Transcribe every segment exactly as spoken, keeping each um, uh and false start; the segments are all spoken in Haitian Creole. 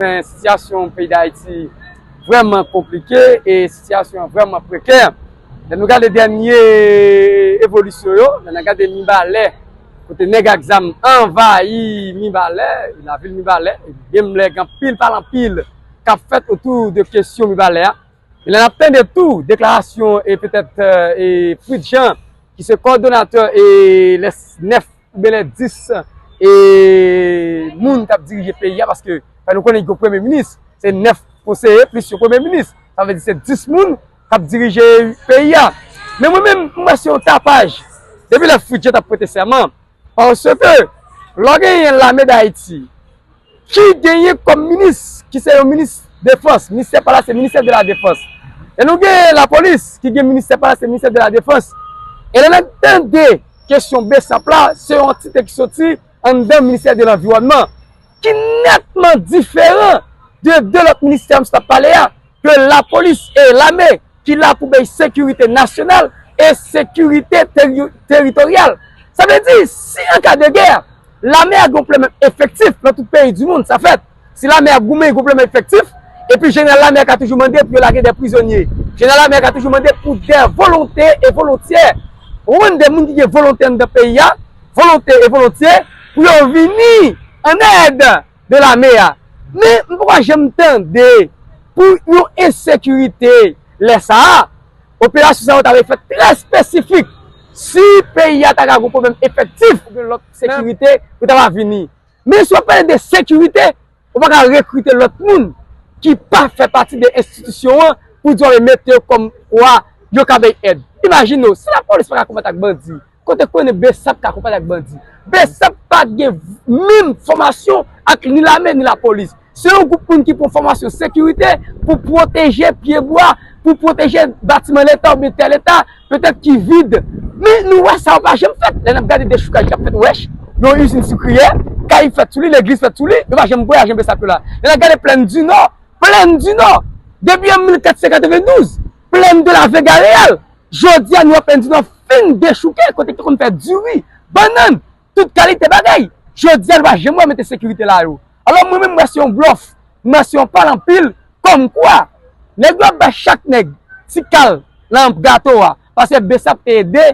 Men sitiyasyon peyi Dayiti vrèman konplike e sitiyasyon an vrèman prekè. Lè nou gade dènye evolisyon yo, lè n ap gade Mibalè, kote nèg ak zam anvayi Mibalè, lavil Mibalè, e gen lè gen anpil pale anpil k ap fèt otou de kesyon Mibalè a. E lè n ap tande tou deklarasyon e petèt e Fritz Jean, ki se kòdonatè e lè nèf oubyen lè dis e moun k ap dirije peyi a, paske fò nou konnen gen yon premye minis, se nèf konseye plis yon premye minis. Sa vle di se dis moun k ap dirije peyi a. Men mwen menm, m wè se yon tapaj. Depi lè Fritz Jean t ap prete sèman, paske lè w genyen lame Dayiti, ki genyen kòm minis, ki se yon minis defans, ministè pa la se ministè de la defans. E nou gen lapolis, ki gen ministè pa la se ministè de la defans. E lè n ap tande kesyon BSAP la, se yon antite ki soti anndan ministè de lanviwònman, ki nètman diferan de de lòt ministè m sot ap pale a, ke lapolis e lame ki la pou bay sekirite nasyonal e sekirite teri- teritoryal. Sa vle di, si an ka de gè, lame a gen yon pwoblèm efektif nan tout peyi di mond, sa fèt. Si lame a goumen, gen yon pwoblèm efektif, epi jeneral lame a ka toujou mande pou yo lage de prizonye. Jeneral lame a ka toujou mande pou de volonte e volontyè. Ou konprann, de moun ki gen volonte anndan peyi a, volonte e volontyè, pou yo vini an èd de lame a. Men m poko janm tande pou yon ensekirite lè sa a. Operasyon sa yo ta dwe fèt trè espesifik. Si peyi a ta ka gen pwoblèm efektif, oubyen lòt sekirite, yo ta va vini. Men si w ap pale de sekirite, ou pa ka rekrite lòt moun ki pa fè pati de enstitisyon an pou di w ap mete yo kòm kwa yo ka bay èd. Imajine w, si lapolis pa ka konbat ak bandi, kote konnen BSAP ka konbat ak bandi? BSAP pa gen menm fòmasyon ak ni lame ni lapolis. Se yon gwoup moun ki pran fòmasyon sekirite pou pwoteje pyebwa, pou pwoteje batiman leta oubyen tè leta, petèt ki vid. Men nou wè sa yo pa janm fèt. Lè n ap gade dechoukaj k ap fèt, wèch, yon izin sikriyè, kay fèt sou li, legliz fèt sou li, yo pa janm voye ajan BSAP yo la. Lè n ap gade Plèn di Nò, Plèn di Nò, depi an mil kat san katrevendouz, Plèn de la Vega Real, jodi a nou wè Plèn di Nò fin dechouke, kote ki te konn fè diri, bannann, tout kalite bagay. Jodi a nou pa janm wè mete sekirite la yo. Alò mwen menm m wè se yon blòf, m wè se yon pale anpil, kòmkwa nèg yo ap bay chak nèg ti kal nan gato a, paske BSAP te ede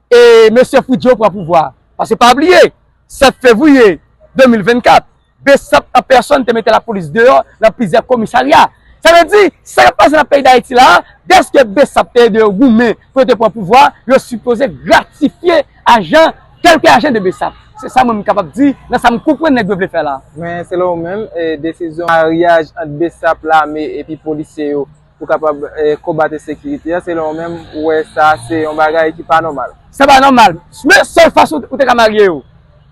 e mesye Fritz Jean pran pouvwa a. Paske pa bliye, sèt fevriye de mil vennkat, BSAP an pèsòn te mete lapolis deyò nan plizyè komisarya. Sa vle di, sa k ap pase nan peyi Dayiti la a, dèske BSAP te ede yo goumen pou yo te pran pouvwa, yo sipoze gratifye ajan, kèlke ajan de BSAP. Se sa mwen m kapab di nan sa m konprann nèg yo vle fè la. Men selon ou menm, e, desizyon maryaj ant BSAP, lame epi polisye yo pou kapab, e, konbat ensekirite a, selon ou menm, ou wè sa se yon bagay ki pa nòmal? Sa pa nòmal. Men sèl fason ou te ka marye yo.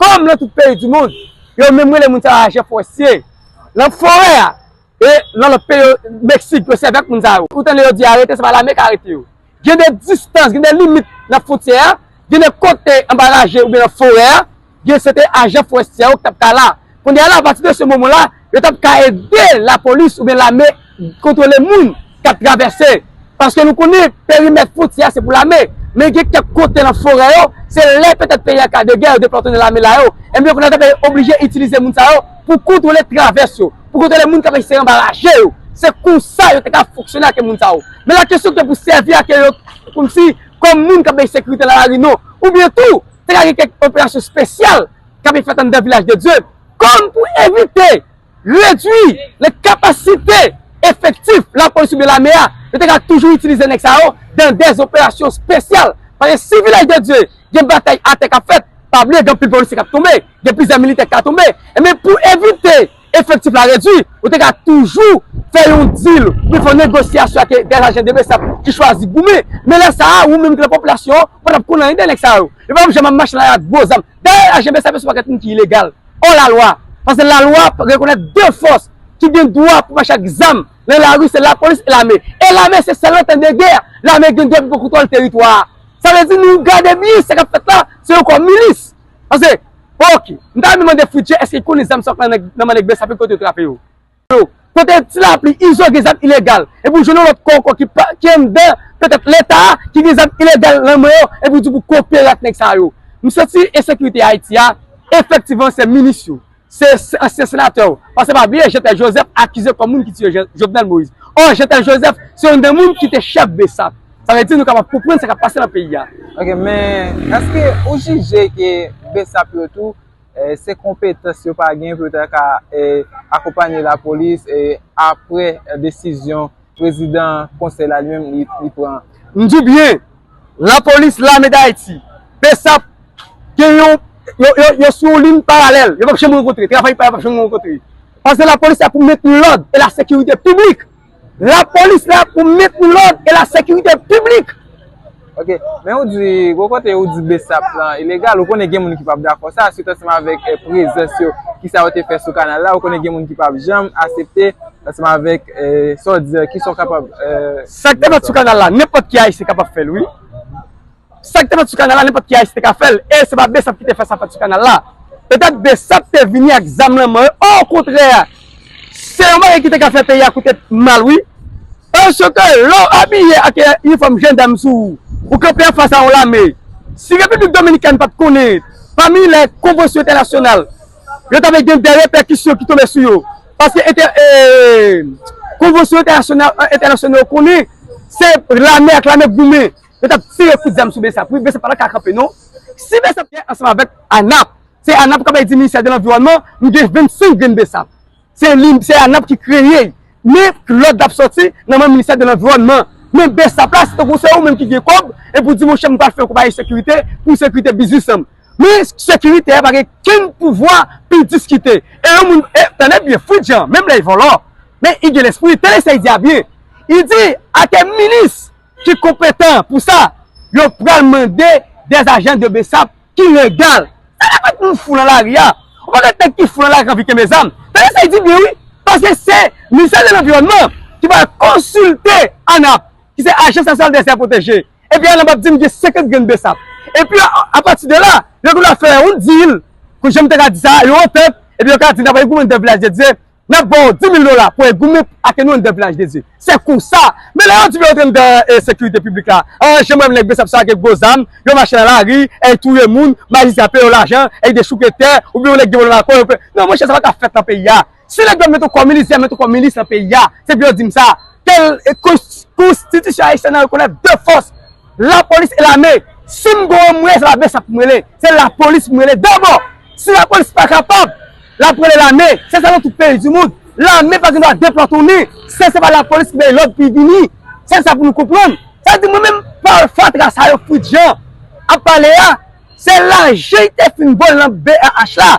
Kòm nan tout peyi di mond, yo menm rele moun sa yo ajan fòrestye. Nan forè a, e nan lòt peyi yo, Meksik, yo sèvi ak moun sa yo. Ou tande yo di arete, se pa lame k arete yo. Gen de distans, gen de limit nan fwontyè a, gen de kote anba raje oubyen nan forè a, gen sèten ajan fòrestye yo ki t ap ka la. Kounye a la, apati de se moman la, yo t ap ka ede lapolis oubyen lame kontwole moun k ap travèse. Paske nou konnen perimèt fwontyè a se pou lame, men gen kèk kote nan forè yo, se lè petèt peyi a ka de gè, yo deplwasonnen lame la yo, enben yo konnen yo t ap oblije itilize moun sa yo pou kontwole travès yo, pou kontwole moun k ap eseye anba raje yo. Se konsa yo te ka fonksyone ak moun sa yo. Men la kesyon ki te pou sèvi ak yo kòmsi kòm moun k ap bay sekirite nan lari non. Oubyen tou, te ka gen kèk operasyon espesyal k ap fèt anndan Vilaj de Dye, kòm pou evite, redwi le kapasite efektif lapolis oubyen lame a, yo te ka toujou itilize nèg sa yo dan dè operasyon espesyal. Paske si Vilaj de Dye gen batay atè k ap fèt, pa bliye gen anpil polisye k ap tonbe, gen plizyè militè k ka tonbe. Enben pou evite efektif la redwi, ou te ka toujou fè yon dil, oubyen fè yon negosyasyon ak dè ajan de BSAP ki chwazi goumen. Men lè sa a, ou menm ki nan popilasyon an, ou pa t ap konn anyen de nèg sa yo. Yo pa t ap janm ap mache la ak gwo zam. Dayè, ajan BSAP se yon pakèt moun ki ilegal, hors la loi. Paske lalwa rekonèt de fòs ki gen dwa pou mache ak zam nan lari, se lapolis e lame. E lame se sèl antant de gè. Lame gen dwa pou kontwòl teritwa a. Sa vle di nou gade byen sa k ap fèt la, se yon kò milis. Paske, oke, m ta renmen mande Fritz Jean, èske li konnen zam sa k nan, nan men nèg BSAP, kote yo trape yo? Kote ti lapli, izo gen zam ilegal. Epi w jwenn yon lòt kò ankò ki pa, ki anndan, petèt leta a, ki gen zam ilegal nan men yo, epi w di pou kopere ak nèg sa yo. M santi ensekirite Ayiti a, efektivman, se minis yo. se, se ansyen senatè w. Paske pa bliye, Jeantel Joseph akize kòm moun ki tiye Je- Jovenel Moïse. Ò, Jeantel Joseph se youn nan moun ki te chèf BSAP. Sa vle di nou kapab konprann sa k ap pase nan peyi a. Ok, men èske ou jije ke BSAP yo tou, eh, se konpetans yo pa gen pou yo ta ka, eh, akonpanye lapolis, eh, apre, eh, desizyon prezidan konsèy la li menm li, li pran? M di w byen, lapolis, lame Dayiti, BSAP gen yon, yo, yo, yo sou yon liy paralèl, yo p ap janm rankontre, travay pa yo p ap janm rankontre. Paske lapolis la pou mentni lòd e la sekirite piblik. Lapolis la pou mentni lòd e la sekirite piblik. Ok, men ou di, gwo kote ou di BSAP lan ilegal, ou konnen gen moun ki p ap dakò sa, sitou ansanm avèk, eh, prezans yo, ki sa yo te fè sou kanal la, ou konnen gen moun ki p ap janm aksepte, ansanm avèk, eh, sa w di, eh, ki sa w kapab, eh, Sa k te fèt sou kanal la, nenpòt ki ayisyen kapab fè l, wi. Sa k te fèt sou kanal la, nenpòt ki ayisyen te ka fè l, e se pa BSAP ki te fè sa fèt sou kanal la. Petèt BSAP te vini ak zam nan men yo, okontrè, se yon bagay ki te ka fè peyi a koute mal, wi. Paske lè w abiye ak inifòm jandam sou ou, ou kanpe anfas a yon lame, si Repiblik Dominikèn pa t konnen, pami lè konvansyon entènasyonal, yo t ap gen de repèkisyon ki tonbe sou yo. Paske entè- e, konvansyon entènasyonal, entènasyonal yo konnen se lame ak lame goumen. Yo t ap tire kout zam sou BSAP. Wi, BSAP pa t ka kanpe, non. Si BSAP te ansanm avèk ANAP, se ANAP k ap di ministè de lanviwònman, nou gen vennsenk grenn BSAP. Se li, se ANAP ki kreye l. Men lòd la ap sòti nan men ministè de lanviwònman. Men BSAP la, se tankou se ou menm ki gen kòb, epi w di, monchè, m pral fè yon konpayi sekirite pou sekirite biznis an m. Men sekirite a pa gen kenn pouvwa pou l diskite. E yon moun, e, tande byen, Fritjan, menm lè l vòlò, men li gen lespri, tande sa l di a byen. Li di, ake minis ki konpetan pou sa, yo pral mande des agents de BSAP ki legal. Sa pa fèt moun fou nan lari a. Ou pa ka tèt ki fou nan lari anvi kenbe zam. Tande sa l di byen wi. Paske se ministè de lanviwònman ki pral konsilte ANAP, ki se Agence Nationale des Aires Protégées. Epi ANAP ap di m gen senkant grenn BSAP. Epi a, apati de la, yo genlè fè yon deal, kou jan m te ka di sa, yon antant, epi yo ka di n ap goumen de Vilaj de Dye, n ap ba w dis mil dola pou w goumen ake nou anndan Vilaj de Dye. Se konsa. Men lè yo di yo antre anndan, e, sekirite piblik la, a, jan m wè nèg BSAP sa gen gwo zam, yo mache nan lari, e, touye moun, majistra peye yo lajan, e, dechouke tè, oubyen yon nèg gen pwoblèm ak kò, yo pe-, non, monchè, sa pa ka fèt nan peyi a. Si nèg yo mete yon kò milis, yo mete yon kò milis nan peyi a. Se pou yo di m sa. Tel, e, kons-, konstitisyon ayisyèn nan rekonèt de fòs lapolis e lame. Si m gen yon mwen, se pa BSAP pou m rele. Se lapolis pou m rele dabò. Si lapolis pa kapab, l ap rele lame. Se sa nan tout peyi di mond. Lame pa gen dwa deplòtonnen san se pa lapolis ki bay lòd pou l vini. Se sa pou nou konprann. Sa di mwen menm, pafwa sa yo Fritjan ap pale a, se lajan li te fin vòlè nan BAH la.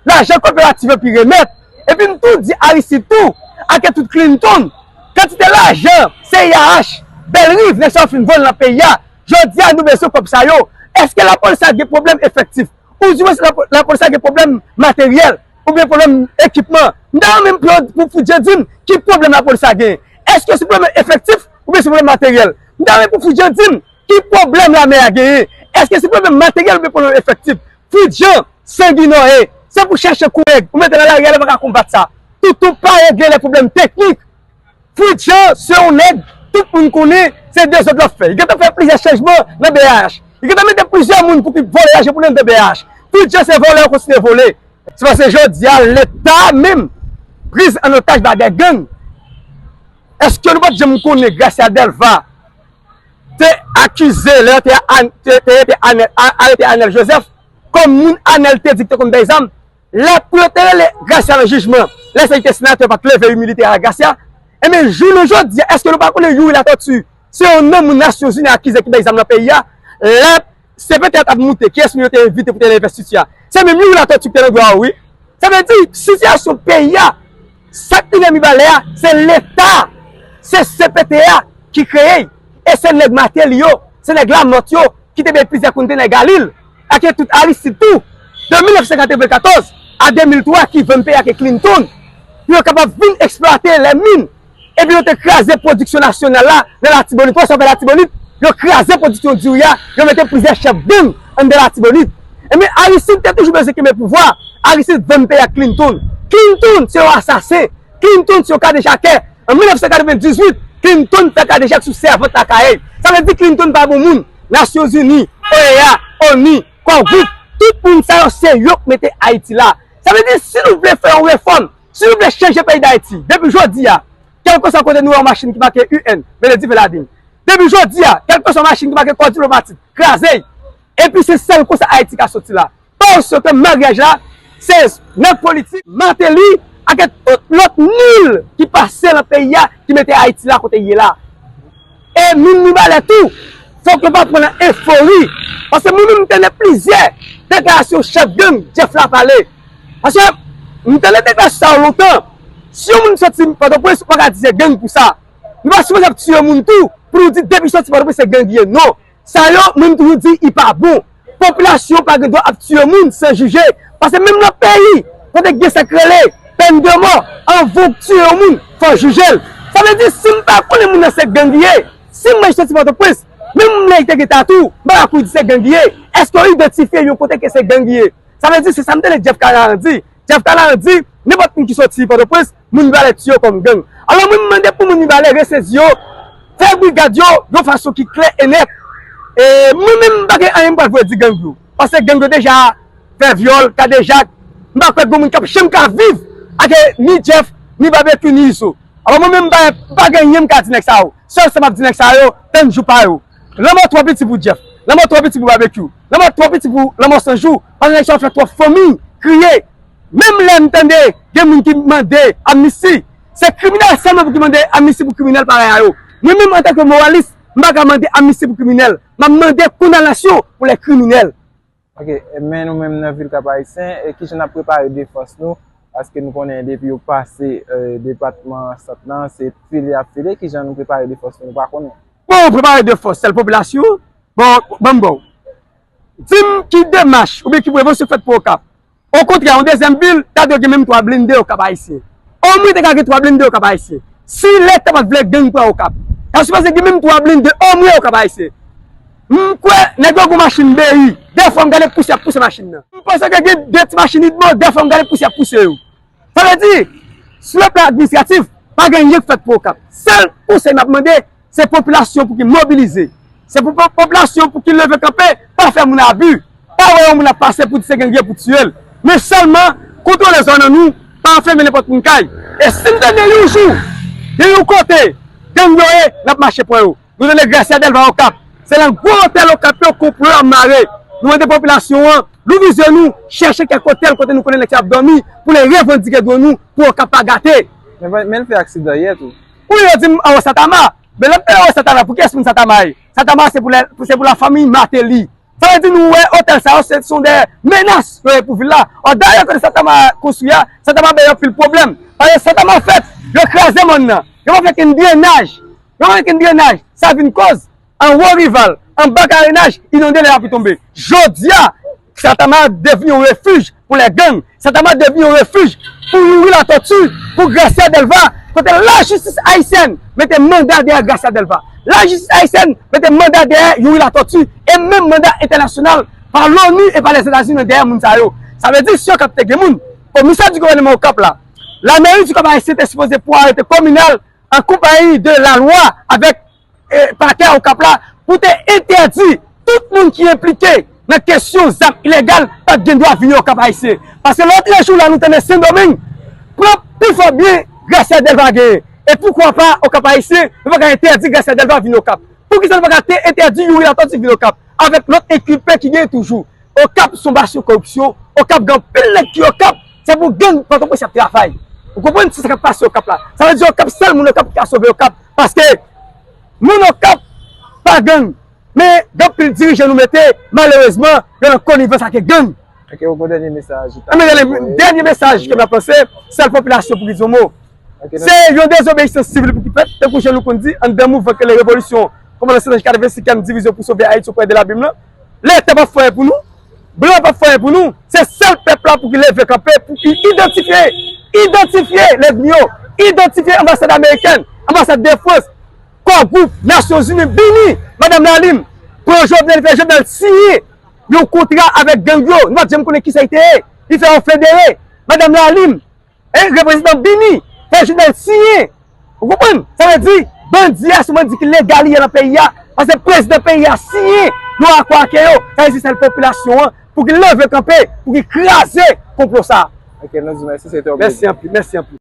Lajan koperativ yo pi remèt. Epi m tou di Aristide tou, ake tout Clinton, kantite lajan CIAH, Bellerive, nèg sa yo fin vòlè nan peyi a. Jodi a, nou bezwen kòb sa yo. Èske lapolis la gen pwoblèm efektif? Oudimwens lapo-, lapolis la gen pwoblèm materyèl? Oubyen pwoblèm ekipman? M ta renmen pou, pou Fritjan di m, ki pwoblèm lapolis la gen? Èske se pwoblèm efektif oubyen se pwoblèm materyèl? M ta renmen pou Fritjan di m, ki pwoblèm lame a genyen? Èske se pwoblèm materyèl oubyen pwoblèm efektif? Fritjan, sanginò e, se pou chèche kou nèg, ou mete nan lari a, li pa ka konbat sa. Toutou pa regle lè pwoblèm teknik. Fritjan se yon nèg, tout moun konnen, se dezòd l ap fè. Li gentan fè plizyè chanjman nan BAH. Li gentan mete plizyè moun pou ki vòlè lajan pou li anndan BAH. Fritjan se vòlè yo kontinye vòlè. Se paske jodi a, Leta menm, priz an otaj ba de gang. Èske nou pa t janm konnen Gracia Delva te akize lè yo te an-, te, te, te ane-, a-, arete Anèl Joseph kòm moun Anèl te di ki te konn bay zam? Lè pou yo te rele Gracia nan jijman, lè sa li te senatè pa t leve imilite a Gracia. Ebyen, jounen jodi a, èske nou pa konnen Youri Latortue se youn nan moun Nasyonzini akize ki bay zam nan peyi a? Lè CPT a t ap moute, kiyès moun yo te envite pou te nan envestiti a? Se menm Youri Latortue ki te nan bra yo, wi. Sa vle di, sitiyasyon peyi a, sa k pi nèmi ba lè a, se Leta, se CPT a ki kreye l. E se nèg Martelly yo, se nèg Lamothe yo, ki te bay plizyè kontè nèg Galil, ake tout Aristide tou, de mil nèf san katrevenkatòz a de mil twa ki vann peyi a ake Clinton, pou yo kapab vin eksplwate lè min. Epi yo te kraze pwodiksyon nasyonal la nan Latibonit. Wè sa yo fè Latibonit? Yo kraze pwodiksyon diri a, yo mete plizyè chèf gang anndan Latibonit. Ebyen, Aristide te toujou bezwen kenbe pouvwa. Aristide vann peyi a Clinton. Clinton se yon asasen. Clinton se yon kadejakè. An mil nèf san katrevendizuit, Clinton fè kadejak sou sèvant Akayè. Sa vle di Clinton pa bon moun. Nasyonzini, OEA, ONU, Core Group, tout moun sa yo se yo k mete Ayiti la. Sa vle di, si nou vle fè yon refòm, si nou vle chanje peyi Dayiti, depi jodi a, kèlkeswa kote nou wè yon machin ki make U N, Benedict Fedladin, depi jodi a, kèlkeswa machin ki make kò diplomatik, kraze l. Epi se sèl konsa Ayiti ka soti la. Paske maryaj la, se nèg politik, Martelly, ak tout lòt nil ki pase nan peyi a, ki mete Ayiti la kote l ye la. E moun Mibalè tou, fòk yo pa pran nan efori. Paske mwen menm m tande plizyè deklarasyon chèf gang Jeff la pale. Paske m tande deklarasyon sa yo lontan. Si yon moun soti Pòtoprens, ou pa ka di se gang pou sa. Nou pa sipoze ap tiye moun tou, pou nou di depi soti Pòtoprens se gang li ye. Non. Sa yo, mwen m toujou di, li pa bon. Popilasyon pa gen dwa ap tiye moun san jije. Paske menm nan peyi, kote gen sa k rele pèn de mò, anvan w tiye yon moun, fò w jije l. Sa vle di, si m pa konnen moun nan se gang li ye, si m wè l soti Pòtoprens, menm lè li te gen tatou, m pa ka kouri di se gang li ye. Èske w idantifye yon kote ke se gang li ye? Sa vle di, se sa m tande Jeff Callahan di. Jeff Callahan di, nenpòt moun ki soti Pòtoprens, moun Mibalè tiye yo kòm gang. Alò, mwen, m mande pou moun Mibalè resezi yo, fè brigad yo, yon fason ki klè e nèt. E mwen menm, m pa gen anyen m pral voye di gang yo. Paske gang yo deja fè vyòl, kadejak. M pa kwè gen moun k ap janm ka viv ak ni Jeff, ni Babekyou, ni Izo. Alò, mwen menm, m pa, m pa gen anyen m ka di nèg sa yo. Sèl sa m ap di nèg sa yo, tann jou pa yo. Lanmò twò piti pou Jeff. Lanmò twò piti pou Babekyou. Lanmò twò piti pou Lanmò San Jou. Paske nèg sa yo fè twòp fanmi kriye. Menm lè m tande gen moun ki mande amnisti, se kriminèl sèlman pou ki mande amnisti pou kriminèl parèy a yo. Mwen menm, antanke moralis, m pa ka mande amnisti pou kriminèl. M ap mande kondanasyon pou lè kriminèl. Ok, men nou menm nan vil Kap Ayisyen, e kijan n ap prepare defans nou? Paske nou konnen depi yo pase eh, depatman Sant lan, se file y ap file. Kijan nou prepare defans nou? Nou pa konnen. Bon, prepare defans, sèl popilasyon. Bon, ban m ba w. Di m ki demach oubyen ki prevansyon k fèt pou Okap. Okontrè, yon dezyèm vil, ta dwe gen menm twa blende Okap Ayisyen. Omwen te ka gen twa blende Okap Ayisyen. Si Leta pa t vle gang pran Okap, ta sipoze gen menm twa blende omwen Okap Ayisyen. M kwè nèg yo gon machin B I, dèfwa m gade pouse y ap pouse machin nan. M panse ke gen de ti machin Idmo, dèfwa m gade pouse y ap pouse yo. Sa vle di, sou le plan administratif, pa gen anyen k fèt pou Okap. Sèl konsèy m ap mande, se popilasyon pou ki mobilize. Se pou popilasyon pou ki leve kanpe, pa fè moun abi. Pa wè yon moun ap pase pou di se gang li ye pou tiye l. Men sèlman, kontwole zòn an nou, pa anfèmen nenpòt moun kay. E si n tande yon jou, gen yon kote, gang yo ye, n ap mache pran yo. Nou tande Gracia Delva Okap. Se nan gwo otèl Okap yo konplo yo ap mare. Nou mande popilasyon an, louvri zye nou, chèche kèk otèl kote nou konnen nèg sa ap dòmi, pou n revandike dwa nou, pou Okap pa gate. Men, men l fè aksidan yè tou. Wi, yo di m anwo Satama. Men lè m te anwo Satama, pou kiyès moun Satama ye? Satama se pou lè, se pou lafanmi Martelly. Sa vle di nou wè otèl sa yo, se son de menas yo ye pou vil la. Ò, dayè kote Satama konstwi a, Satama bay anpil pwoblèm. Paske Satama fèt, yo kraze mòn nan. Yo pa fè kenn drenaj. Yo pa fè kenn drenaj. Sa vin koz anwo Rival, anba Karenaj, inonde lè lapli tonbe. Jodi a, Satama devni yon refij pou lè gang. Satama devni yon refij pou Youri Latortue, pou Gracia Delva, kote lajistis ayisyèn mete manda dèyè Gracia Delva. Lajistis ayisyèn mete manda dèyè Youri Latortue e menm manda entènasyonal pa l'ONU e pa Lèzetazini dèyè moun sa yo. Sa vle di si Okap te gen moun, komisè di gouvènman Okap la, lameri di Okap ayisyen te sipoze pran arete kominal an konpayi de lalwa avèk e, pakè Okap la pou te entèdi tout moun ki enplike nan kesyon zam ilegal pa t gen dwa vini Okap ayisyen. Paske lòt jou la nou tande Sendomeng pran pi fò byen Gracia Delva genyen. E poukwa pa Okap ayisyen, nou pa ka entèdi Gracia Delva vini Okap? Poukisa nou pa ka te entèdi Youri Latortue vini Okap? Avèk lòt enkilpe ki genyen toujou. Okap se yon basyon koripsyon. Okap gen anpil nèg ki Okap. Se pou gang Pòtoprens y ap travay. Ou konprann? Se sa k ap pase Okap la. Sa vle di Okap, sèl moun Okap ki ka sove Okap. Paske moun Okap pa gang. Men gen anpil dirijan nou mete, malerezman, yo nan konivans ak gang. Ok, ou gon dènye mesaj ou ta. Anben, tande, dènye mesaj ke m ap lanse, sèl popilasyon pou ki di yon mo. Se yon dezobeyisans sivil pou ki fèt, tankou jan nou konn di, anndan mouvman ke le revolisyon, kòmandan Sentanj katrevensenkyèm divizyon pou sove Ayiti oprè de labim lan. Leta p ap fè anyen pou nou, blan p ap fè anyen pou nou, se sèl pèp la pou ki leve kanpe, pou ki idantifye, idantifye lènmi yo, idantifye anbasad amerikèn, anbasad de Frans, Kò Gwoup, Nasyonzini, BINUH, Madanm Lalim, pran Jovenel, fè Jovenel siyen yon kontra avèk gang yo. Nou pa t janm konnen kisa li te ye. Li fè yo federe. Madanm Lalim, e, reprezentan BINUH, fè Jovenel siyen. Ou konprann? Sa vle di, bandi a se yon bandi ki legal li ye nan peyi a. Paske prezidan peyi a siyen yon akò ak yo. Sa vle di sèl popilasyon an pou ki leve kanpe, pou ki kraze konplo sa a. Ok, nou di mèsi, se te yon plezi. Mèsi anpil, mèsi anpil.